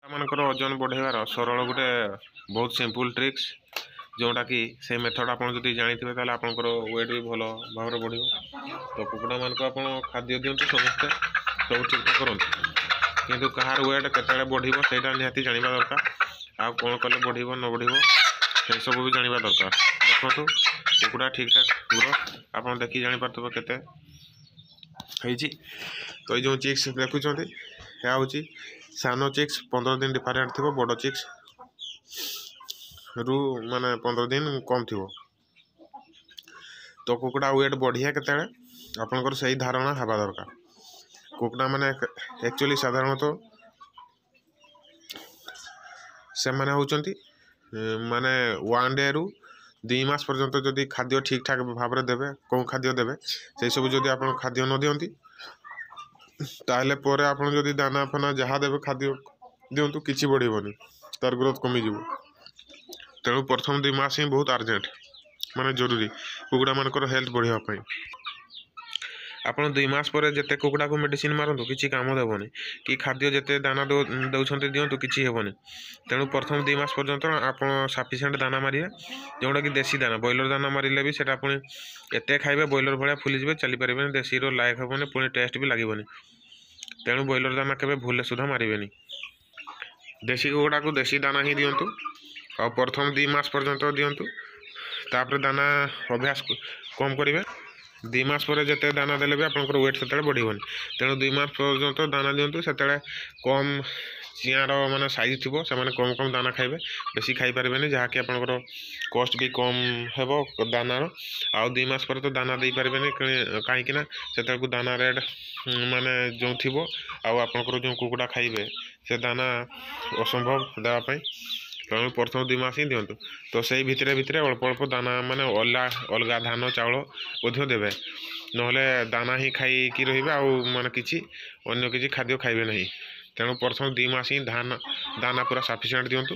ମାନଙ୍କର ଓଜନ ବଢ଼େଇବାର ସରଳ ଗୋଟେ ବହୁତ ସିମ୍ପଲ୍ ଟ୍ରିକ୍ସ, ଯେଉଁଟାକି ସେଇ ମେଥଡ଼ ଆପଣ ଯଦି ଜାଣିଥିବେ, ତାହେଲେ ଆପଣଙ୍କର ୱେଟ୍ ବି ଭଲ ଭାବରେ ବଢ଼ିବ। ତ କୁକୁଡ଼ାମାନଙ୍କୁ ଆପଣ ଖାଦ୍ୟ ଦିଅନ୍ତୁ, ସମସ୍ତେ ସବୁ ଠିକ୍ଠାକ୍ କରନ୍ତୁ, କିନ୍ତୁ କାହାର ୱେଟ୍ କେତେବେଳେ ବଢ଼ିବ ସେଇଟା ନିହାତି ଜାଣିବା ଦରକାର, ଆଉ କ'ଣ କଲେ ବଢ଼ିବ ନ ବଢ଼ିବ ସେସବୁ ବି ଜାଣିବା ଦରକାର। ଦେଖନ୍ତୁ, କୁକୁଡ଼ା ଠିକ୍ଠାକ୍ ଗ୍ରୋଥ୍ ଆପଣ ଦେଖି ଜାଣିପାରୁଥିବେ କେତେ ହେଇଛି। ତ ଏଇ ଯେଉଁ ଚିକ୍ସ ଦେଖୁଛନ୍ତି, ଏହା ହେଉଛି ସାନ ଚିକ୍ସ, 15 ଦିନ ଡିଫରେଣ୍ଟ ଥିବ ବଡ଼ ଚିକ୍ସ ରୁ, ମାନେ 15 ଦିନ କମ୍ ଥିବ। ତ କୁକୁଡ଼ା ୱେଟ୍ ବଢ଼ିଆ କେତେବେଳେ, ଆପଣଙ୍କର ସେଇ ଧାରଣା ହେବା ଦରକାର। କୁକୁଡ଼ା ମାନେ ଆକ୍ଚୁଆଲି ସାଧାରଣତଃ ସେମାନେ ହେଉଛନ୍ତି ମାନେ 1 ଡେରୁ 2 ମାସ ପର୍ଯ୍ୟନ୍ତ ଯଦି ଖାଦ୍ୟ ଠିକ୍ଠାକ୍ ଭାବରେ ଦେବେ, କେଉଁ ଖାଦ୍ୟ ଦେବେ ସେହିସବୁ ଯଦି ଆପଣ ଖାଦ୍ୟ ନ ଦିଅନ୍ତି, ତାହେଲେ ପରେ ଆପଣ ଯଦି ଦାନା ଫାନା ଯାହା ଦେବେ, ଖାଦ୍ୟ ଦିଅନ୍ତୁ, କିଛି ବଢ଼ିବନି, ତାର ଗ୍ରୋଥ୍ କମିଯିବ। ତେଣୁ ପ୍ରଥମ 2 ମାସ ହିଁ ବହୁତ ଆର୍ଜେଣ୍ଟ, ମାନେ ଜରୁରୀ କୁକୁଡ଼ାମାନଙ୍କର ହେଲ୍ଥ ବଢ଼ିବା ପାଇଁ। ଆପଣ 2 ମାସ ପରେ ଯେତେ କୁକୁଡ଼ାକୁ ମେଡ଼ିସିନ ମାରନ୍ତୁ, କିଛି କାମ ଦେବନି, କି ଖାଦ୍ୟ ଯେତେ ଦାନା ଦେଉଛନ୍ତି ଦିଅନ୍ତୁ, କିଛି ହେବନି। ତେଣୁ ପ୍ରଥମ 2 ମାସ ପର୍ଯ୍ୟନ୍ତ ଆପଣ ସଫିସିଏଣ୍ଟ ଦାନା ମାରିବେ, ଯେଉଁଟାକି ଦେଶୀ ଦାନା। ବ୍ରଏଲର ଦାନା ମାରିଲେ ବି ସେଇଟା ପୁଣି ଏତେ ଖାଇବେ, ବ୍ରଏଲର ଭଳିଆ ଫୁଲିଯିବେ, ଚାଲିପାରିବେନି, ଦେଶୀର ଲାୟକ ହେବନି, ପୁଣି ଟେଷ୍ଟ ବି ଲାଗିବନି। ତେଣୁ ବ୍ରଏଲର ଦାନା କେବେ ଭୁଲରେ ସୁଦ୍ଧା ମାରିବେନି। ଦେଶୀ କୁକୁଡ଼ାକୁ ଦେଶୀ ଦାନା ହିଁ ଦିଅନ୍ତୁ, ଆଉ ପ୍ରଥମ 2 ମାସ ପର୍ଯ୍ୟନ୍ତ ଦିଅନ୍ତୁ। ତାପରେ ଦାନା ଅଭ୍ୟାସ କମ୍ କରିବେ। 2 ମାସ ପରେ ଯେତେ ଦାନା ଦେଲେ ବି ଆପଣଙ୍କର ୱେଟ୍ ସେତେବେଳେ ବଢ଼ିବନି। ତେଣୁ 2 ମାସ ପର୍ଯ୍ୟନ୍ତ ଦାନା ଦିଅନ୍ତୁ। ସେତେବେଳେ କମ୍ ଚିଆଁର ମାନେ ସାଇଜ୍ ଥିବ, ସେମାନେ କମ୍ କମ୍ ଦାନା ଖାଇବେ, ବେଶୀ ଖାଇପାରିବେନି, ଯାହାକି ଆପଣଙ୍କର କଷ୍ଟ ବି କମ୍ ହେବ ଦାନାର। ଆଉ 2 ମାସ ପରେ ତ ଦାନା ଦେଇପାରିବେନି, କାହିଁକିନା ସେତେବେଳକୁ ଦାନା ରେଟ୍ ମାନେ ଯେଉଁ ଥିବ ଆଉ ଆପଣଙ୍କର ଯେଉଁ କୁକୁଡ଼ା ଖାଇବେ, ସେ ଦାନା ଅସମ୍ଭବ ଦେବା ପାଇଁ। ତେଣୁ ପ୍ରଥମ 2 ମାସ ହିଁ ଦିଅନ୍ତୁ। ତ ସେଇ ଭିତରେ ଭିତରେ ଅଳ୍ପ ଅଳ୍ପ ଦାନା, ମାନେ ଅଲଗା ଅଲଗା ଧାନ ଚାଉଳ ମଧ୍ୟ ଦେବେ, ନହେଲେ ଦାନା ହିଁ ଖାଇକି ରହିବେ ଆଉ ମାନେ କିଛି ଅନ୍ୟ କିଛି ଖାଦ୍ୟ ଖାଇବେ ନାହିଁ। ତେଣୁ ପ୍ରଥମ 2 ମାସ ହିଁ ଧାନ ଦାନା ପୁରା ସଫିସିଏଣ୍ଟ ଦିଅନ୍ତୁ,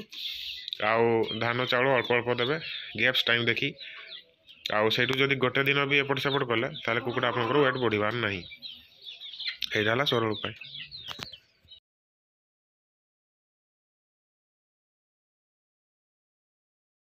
ଆଉ ଧାନ ଚାଉଳ ଅଳ୍ପ ଅଳ୍ପ ଦେବେ ଗ୍ୟାପ୍ସ ଟାଇମ୍ ଦେଖି। ଆଉ ସେଇଠୁ ଯଦି ଗୋଟେ ଦିନ ବି ଏପଟ ସେପଟ କଲେ, ତାହେଲେ କୁକୁଡ଼ା ଆପଣଙ୍କର ୱେଟ୍ ବଢ଼ିବାର ନାହିଁ। ଏଇଟା ହେଲା ସରଳ ଉପାୟ।